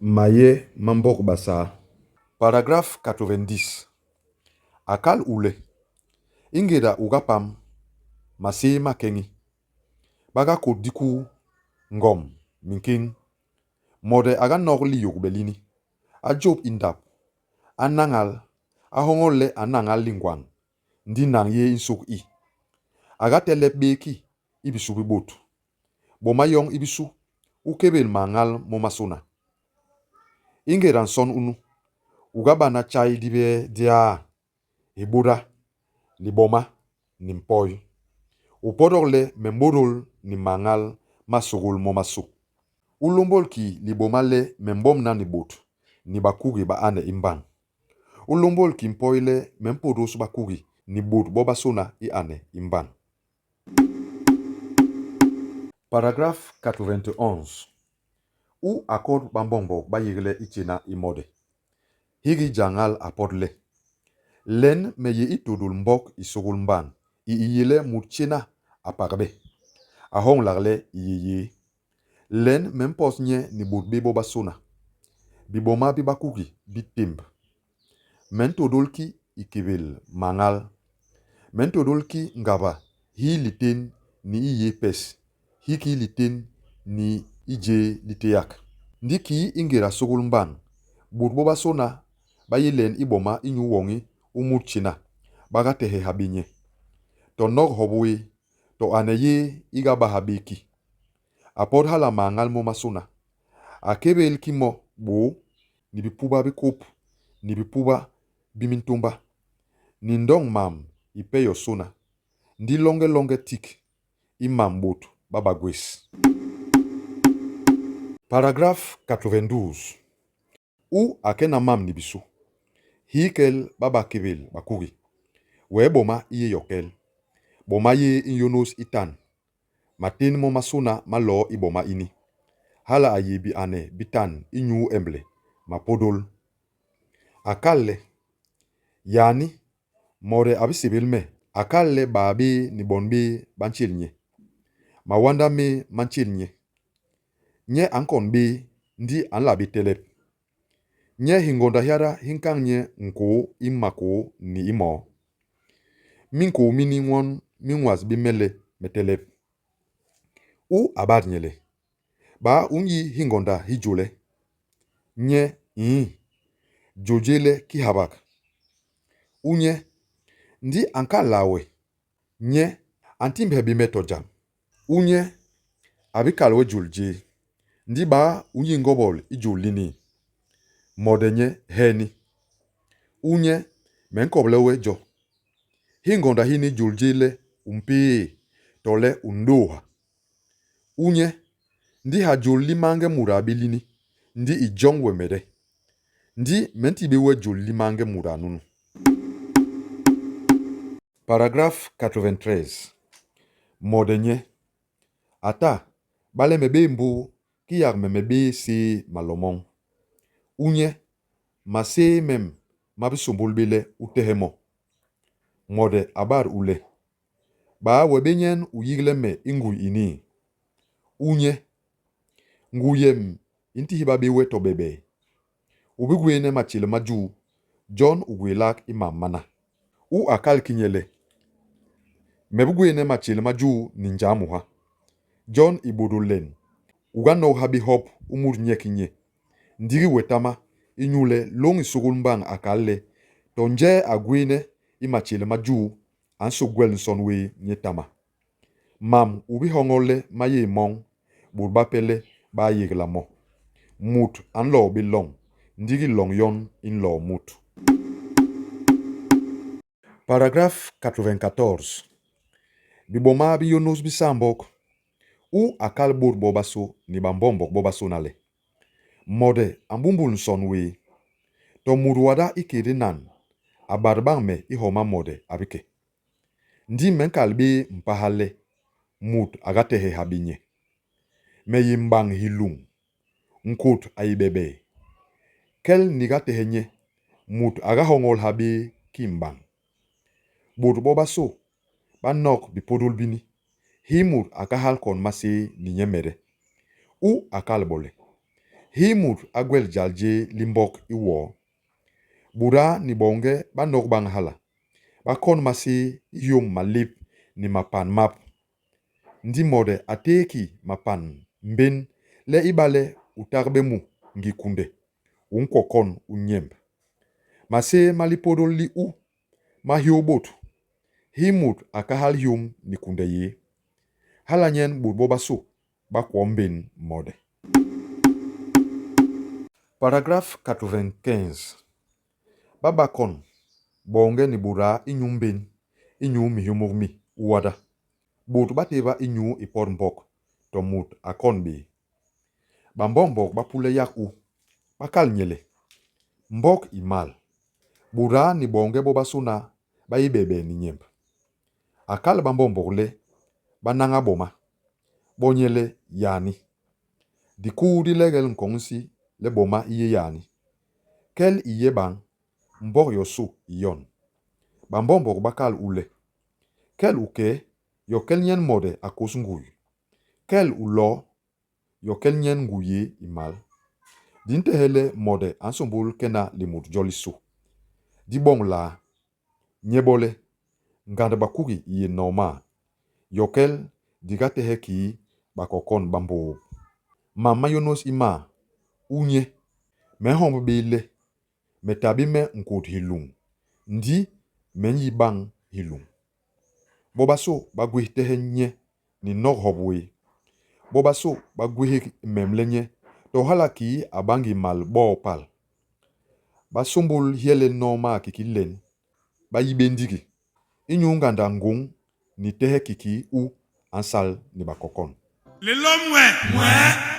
Maye ma Mbok Basaa. Paragraphe 90. A kal u le, I ngéda u ga pam, maséé makeñi. Ba ga kot dikuu, ngom, minkéñ. Mode a ga nok liyôgbe lini, a jôp i ndap, a nañal, a hoñol le a nañal lingwañ, ndi nañ yé i nsôk i. A ga telep bé ki i bisu bi bôt. Boma yoñ i bisu, u kébél mañgal momasôna. I ngéda nson unu, u ga bana tjai di bie diaa, hi bôda, liboma, ni mpoi. U podok le me mbôdôl ni mañgal ma sôgôl momasô. U lômbôl ki liboma le me mbomna ni bôt, ni bakugi ba ane i mbañ. U lômbôl ki mpoi le me mpôdôs bakugi ni bôt bobasôna i ane i mbañ. Paragraphe 91. U a kod bambombog ba yégle i tjéna i mode. Hiki jañgal a pot le, Len me yé i tôdôl mbok i sôgôl mbañ i i yé le mut tjéna a pagbe, a hoñlak le i yé yéé. Len me mpôs nye ni bôt bé bobasôna. Biboma bi bakugi bi témb. Me ntôdôl ki i kébél mañgal. Me ntôdôl ki ngaba hi litén ni i yé pes, hiki litén ni i jé litéak. Ndi kii i ngéda sôgôl mbañ, bôt bobasôna ba yé len i boma inyu woñi u mut tjéna, ba ga tehe ha bé nye. To nok hop wé, to ane yé i ga ba ha bé ki. A pot hala mañgal momasôna, a kébél ki mo bôô ni bipuba bi kôp, ni bipuba bi mintômba, ni ndôñ mam ipe yosôna, ndi loñge loñge tik i mam bôt ba ba gwés. Paragraphe 92. U a kena mam ni bisu. Hii kel ba ba kébél bakugi, wee boma i yé yokel. Boma yé i nyônôs itan. Matén momasôna ma loo i boma ini. Hala a yé biane bitan inyu emble mapôdôl. A kal le, Yani, Morde a bi sébél me, a kal le baa bé ni bon bé ba ntjél nye. Mawanda mé ma ntjél nye. Nye a nkon bé, ndi a nla bé telep. Nye hingonda hiada hi nkañ nye nkôô i makôô ni i moo. Minkôô mini nwon mi nwas bé me le me telep. U a bat nye le, Baa u nyi hingonda hi jôl e? Nye, Ñ, jôl jé le Kihabak. U nye, Ndi a nkal laa we? Nye, A ntimbhe bé me to jam. U nye, A bi kal we jôl jé. Ndi baa u nyi ngobol i jôl lini? Mode nye, Heni. U nye, Me nkoble we jo. Hingonda hini jôl jé le u mpéé, tole u ndôôha. U nye, Ndi ha jôl li mañge muda bé lini, ndi i joñ wemede. Ndi me nti bé we jôl li mañge muda nunu. Paragraphe 93. Mode nye, A ta, bale me bé mbôô, ki yak me me bé séé malo moñ. U nye, Maséé mem ma bi sômbôl bé le u tehe mo. Mode a bat u le, Baa we bé nyen u yigle me i ngui ini? U nye, Ngui yem i ntihba bé we to bebee. U bi gwééne matjél ma juu, jon u gwéélak i mam mana. U a kal ki nye le, Me bi gwééne matjél ma juu ni njamuha. Jon ibôdôl len, u ga nog ha bé hop u mut nye ki nye, ndigi wetama, inyule loñ i sôgôl mbañ a kal le, To njee a gwééne i matjél ma juu, a nsôk gwel nson wé nyetama. Mam u bi hoñol le ma yé moñ, bôt bape le ba yégla mo. Mut a nloo bé loñ, ndigi loñ yon i nloo mut. Paragraphe 94. Biboma bi yônôs bisaambok, u a kal bôt bobasô ni bambombok bobasôna le, Mode a mbumbul nson wé. To mut wada ikété nan a bat bañ me i homa Mode a bi ke. Ndi me nkal bé mpahal le, mut a ga tehe ha bé nye. Me yé mbañ hiluñ, nkôt a yé bebee. Kel ni ga tehe nye, mut a ga hoñol ha bé ki mbañ. Bôt bobasô ba nok bipôdôl bini, hi mut a kahal kon maséé ni nyemede. U a kal bo le, Hii mut a gwel jal jéé li mbok i woo. Bôdaa ni boonge ba nok bañ hala, ba kon maséé i hiôm malép ni mapan map. Ndi Mode a téé ki mapan mbén le ibale u tagbe mu ngi kunde, u nkwo kon u nyemb. Maséé ma lipôdôl li u, ma hiôô bôt. Hii mut a kahal hiôm ni kunde yéé. Hala nyen bôt bobasô ba kwo mbén Mode. Paragraphe 95. Ba ba kon boonge ni bôdaa inyu mbén, inyu minhiômôk mi u wada. Bôt ba tééba inyu i pot mbok, to mut a kon bé. Bambombok ba pule yak u, ba kal nye le, Mbok i mal. Bôdaa ni boonge bobasôna ba yé bebee ni nyemb. A kal bambombok le ba naña boma. Bo nye le, Yani. Dikuu di legel nkoñ isi le boma i yé yani. Kel i ye bañ, mbok yosô i yon. Bambombok ba kal u le, Kel u kee, yokel nyen mode a kôs ngui. Kel u loo, yokel nyen ngui yé i mal. Di ntehe le mode a nsômbôl kena limut jolisô. Di boñ laa? Nye bo le, Ngand bakugi i yé nôma. Yokel, di ga tehe kii bakokon ba mbôôp. Mam ma yônôs imaa, u nye, Me nhomb bé le, me ta bé me nkôt hiluñ, ndi me nyi bañ hiluñ. Bobasô ba gwés tehe nye ni nok hop wé. Bobasô ba gwéhék memle nye, to hala kii a ba ngi mal bôô pal. Ba sômbôl hielel nôma kiki len, ba yi bé ndigi. Inyu ngandak ngôñ ni tehe kiki u a nsal ni bakokon. Lelôm nwee.